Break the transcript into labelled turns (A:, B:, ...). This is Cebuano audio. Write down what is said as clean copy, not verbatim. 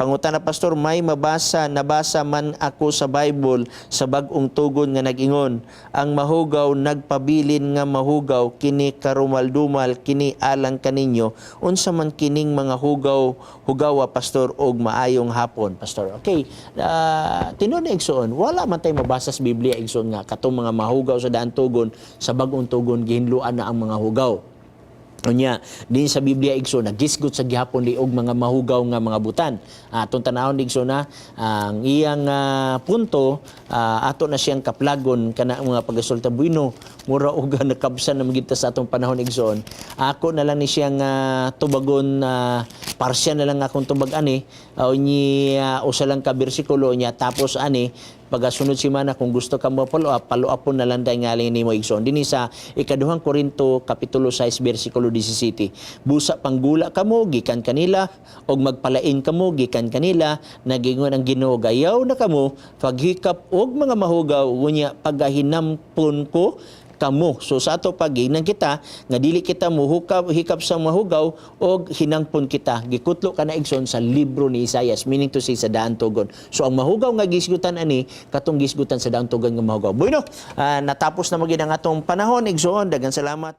A: Pangutana, Pastor, may mabasa, nabasa man ako sa Bible sa Bag-ong Tugon nga nag-ingon, ang mahugaw nagpabilin nga mahugaw kini karumal-dumal kini alang kaninyo. Unsa man kining mga hugaw hugawa, Pastor, og maayong hapon, Pastor? Okay, tinuod na, igsoon, wala man tay mabasa sa Biblia, igsoon, nga katong mga mahugaw sa Daan Tugon, sa Bag-ong Tugon gihinluan na ang mga hugaw. Unya, din sa Biblia, igsoon, nagisgot sa gihapon liog mga mahugaw nga mga butan. Atong tanawon, igsoon, na ang iyang punto, ato na siyang kaplagon kana mga pagasulta. Bueno, mura og nakabsan na magita sa atong panahon, igsoon. Ako na lang ni siyang tubagon, parsya na lang akong tubag ani, ni usa lang ka bersikulo niya, tapos ani pagasunod simana, kung gusto ka mo follow up, follow up po na lang dahil ngaling nimo, igsoon. Dinhi sa Ikaduhang Korinto kapitulo 6 bersikulo 17. Busa panggula kamo gikan kanila og magpalain kamo gikan kanila, nagingon ang Ginoo, gayaw na kamo paghikap og mga mahugaw, unya pagahinampon ko kamo. So sa ato pagingnan kita nga dili kita muhukap hikap sa mahugaw og hinangpon kita. Gikutlo ka na, igsoon, sa libro ni Isaias, meaning to say sa Daan Tugon. So ang mahugaw nga gisgutan ani katong gisgutan sa Daan Tugon nga mahugaw. Bueno, natapos na magid ang atong panahon, igsoon. Daghang salamat.